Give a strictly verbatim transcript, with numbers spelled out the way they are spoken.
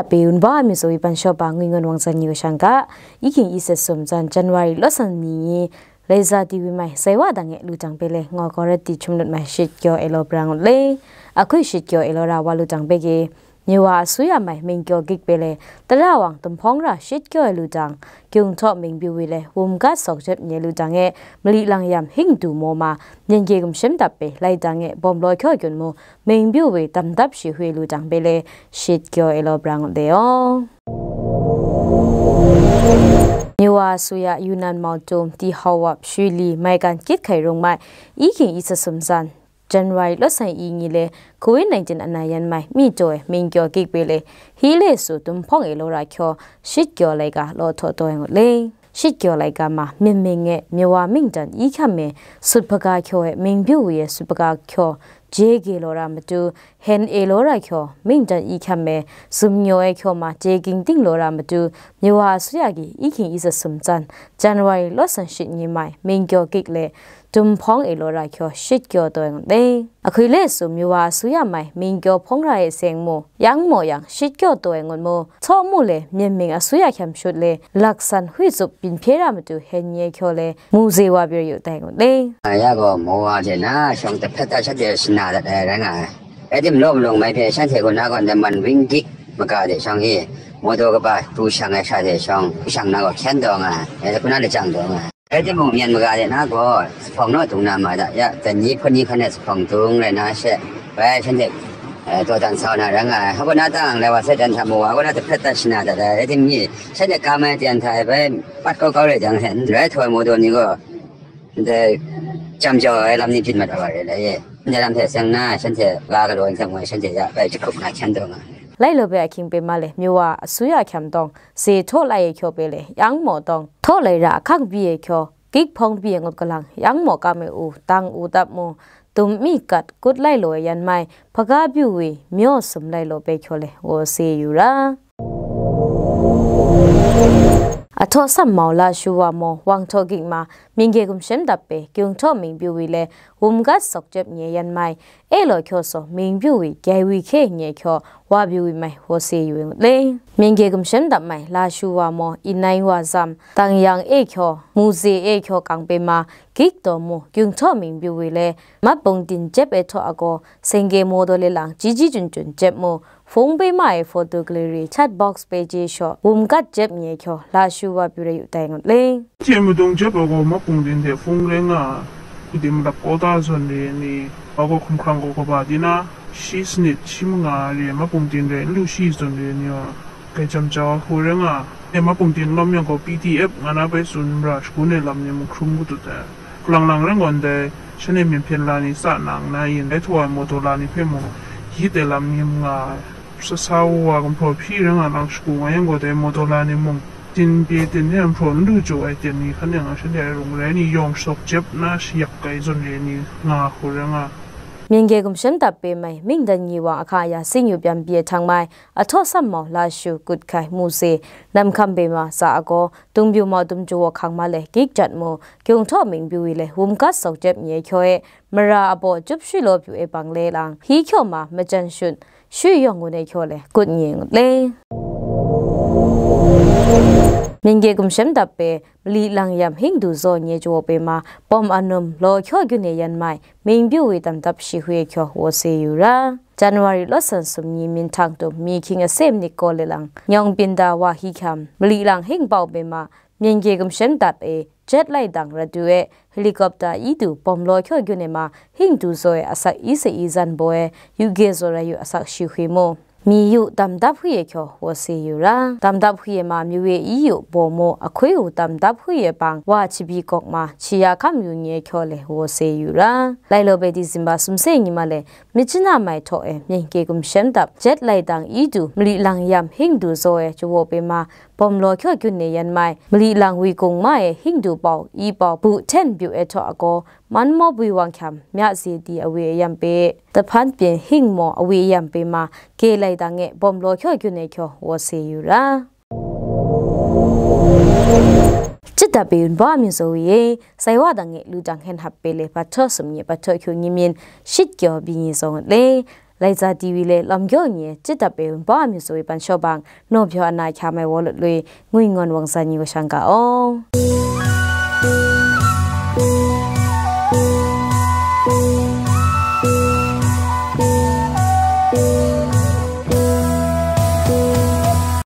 Pe wun ba mi zawi ban shawp ba ngwi ngun wang zan yu shang ga, i hking i set sum zan January lo san ni ni, laiza ti wi mai, sai wa dang e lu jang pe le, ngo ko rat ti chum lut mai shit kyo e lo brang le, a kui shit kyo e lo ra wa lu jang pe ge, Myawa a su ya mai, ming kyo gik pe le, tara wang tum hpawng ra shit kyo e lu jang, kyung thaw ming byu wi le, wum gat sawk jep nye lu jang e, mali lang yam hing du mo ma, nyen ge gum shem dap pe, lai dang e, bawm law kyo gyun mu, ming byu wi, tam dap shi hui lu jang pe le, shit kyo e lo brang de o. Myawa a su ya, Yunnan mau tum, ti hau wap, shwi li, mai gan kit hkai rung mai, i hking i sa sum zan, January lo san i ngi le, covid nineteen a na yan mai, mi taw e, ming kyo gik pe le, hi le su tum hpawng e lo ra kyo, shit kyo lai ga, lo thaw taw e ngut le. Shit kyo lai ga ma, myen ming e, myawa ming dan i hkyam e, sut hpaga kyo e, ming byu wi e, sut hpaga kyo, je ge lo ra matu, hen e lo ra kyo, ming dan i hkyam e, zum nyo e kyo ma, je ging ting lo ra matu, myawa a su ya gi, i hking i sa sum zan, January lo san shit ngi mai, ming kyo gik le, tum hpawng e lo ra kyo, shit kyo taw e ngut le. A hkui le su myawa a su ya mai, ming kyo hpawng ra e seng mu, yang mo yang, shit kyo taw e ngut mu, tsaw mu le, myen ming a su ya hkyam shut le, laksan hui zup byin hpye ra matu, hen nye kyo le, mu ze wa byer yu tai ngut le. Ya gaw, mawa hte na shawng tahpret ta shanhte shana dat ai rai nga ai. Rai timung, lawm lawng mai hpe shanhte kaw na gaw, naman wing gik maga de shawng i, mawdaw kaba pru shang ai hkra de shawng, shang na gaw hkyen taw nga ai, rai kuna lachyang taw nga ai. Rai timung, myen maga de na gaw, zuphpawng naw dung na ma da, ya, dai ni hpawt ni hkan e zuphpawng dung rai na she, bai shanhte, eh, dawdan sa na rai nga ai. Hpa na tang lai wa sai dan hta mawa kaw na tahpret ta shana dat ai, rai timung, shanhte kam ai ten hta e bai pat kau kau rai jang, hen rai htawai mawdaw ni gaw, ndai jam jau ai lam ni byin mat ai wa re lai e. Ndai lam hte seng na, shanhte ga galaw ai hte ngoi, shanhte ya bai jahkrup na hkyen taw nga ai. Lailo bai ahkying pe ma le, myawa a su ya hkyam tawng, se htaw lai e kyo pe le, yang mo tawng, htaw lai ra ahkang bi e kyo, gik hpawng bi e ngut galang, yang mo kam e u, tang u tap mu, tum mi gat kut lailo e yan mai, hpaga byu wi, myaw sum lailo pe kyo le, wo se yu ra. A htaw sam mau la shu wa mo, wang htaw gik ma, ming ge gum shem dap pe, kyung htaw ming byu wi le, wum gat sawk jep nye yan mai, e law kyo saw, ming byu wi, gyai wi hkye nye kyo, wa byu wi mai, wo se yu i ngut le. Ming ge gum shem dap mai, la shu wa mo, i nai wa zam, tang yang e kyo, mu ze e kyo kang pe ma, gik taw mu, kyung htaw ming byu wi le, map bung din jep e htaw a gaw, seng ge mo daw le lang, ji ji jun jun jep mu, Hpung bai ma e photo gallery chat box page e shaw, wum gat jep nye kyo, la shu wa pyu re yu tai ngut le. Hte madung jep ai gaw mapung din hte hpung rai nga, hku di malap kawta zawn re ni, wa gaw hkumhkrang gaw kaba di na, shi sanit shi manga re mapung din rai n lu shi zawn re ni wa, gai jam jau ai hku rai nga, e mapung din lawm yang gaw P D F nga na bai tsun ra shagun ai lam ni mung hkrum kau tut ai. Kalang lang rai ngawn dai, shanhte myen hpyen la ni tsa nang na yin, dai htaw ai mawdaw la ni hpe mung, hkyit ai lam ni nga ai. Sasa wa gumhpraw hpyi rai nga lang shagu nga yang gaw, dai mawdaw la ni mung, tin pye tin hte gumhpraw n lu jaw ai ten ni hkan yang, shanhte a rung rai ni yawng shawk jep na shayak kai zawn re ni nga hku rai nga. Myen ge gumshem dap pe mai, ming dan nyi wang ahka ya sing yu pyam pyi ai htang mai, a htaw sam mau la shu kut hkai mu se, nam hkam be ma tsa a gaw, Tung byu mau dum ju wa hkang ma le, gik jat mu, kyung htaw ming byu wi le, wum gat sawk jep nye hkyaw e, mara a baw jup shui law byu e bang le lang, hpyi hkyaw ma, majan shut, shui yawng gun e hkyaw le, kut nye ngut le. Myen ge gumshem dap pe, mali lang yam hing du zaw nye jaw pe ma, pawm anum, law hkyaw gyun e yan mai, ming byu wi tam dap shi hui e hkyaw wo se yu ra. January law san sum ni myin htang tum, mi hkying a sem nik kaw le lang, nyawng byin da wa hkyi hkyam, mali lang hing bau pe ma, Myen ge gumshem dap e, jet lai dang rat du e, helicopter i du, bawm law hkyaw gyun e ma, hing du zaw e, asak i sa i zan baw e, yu ge zaw rai yu asak shi hwi mu. Mi yu tam dap hwi e hkyaw, wo se yu ra. Tam dap hwi e ma, myu e i yu baw mu, ahkui u tam dap hwi e bang, wa hpyi kawk ma, hpyi ya hkam yu nye hkyaw le, wo se yu ra. Lai law bai December sumseng ni ma le, Myitkyina mai htaw e, myen ge gumshem dap, jet lai dang i du, mali lang yam hing du zaw e, jaw pe ma, bawm law hkyaw gyun e yan mai, mali lang wi gung ma e, hing du bau, i bau, bu hten byu e htaw a gaw, man maw bwi wang hkyam, mya ze di awi e yam pe, dahpan pyen hing maw awi e yam pe ma, ge lai dang e, bawm law hkyaw gyun e hkyaw, wo se yu ra. Chyit Chyittap e wunba mi zaw e, sai wa dang e lu jang hen hap pe le, bat htaw sum nye, bat htaw hkyu nye myin, shit kyaw byi nye zaw ngut le, Laiza T V le lam kyaw nye, chyittap e wunba mi zaw e ban shawbang, naw byaw ana hkya mai wa lut lui, ngwi ngon wang san nye wa shang ga aw.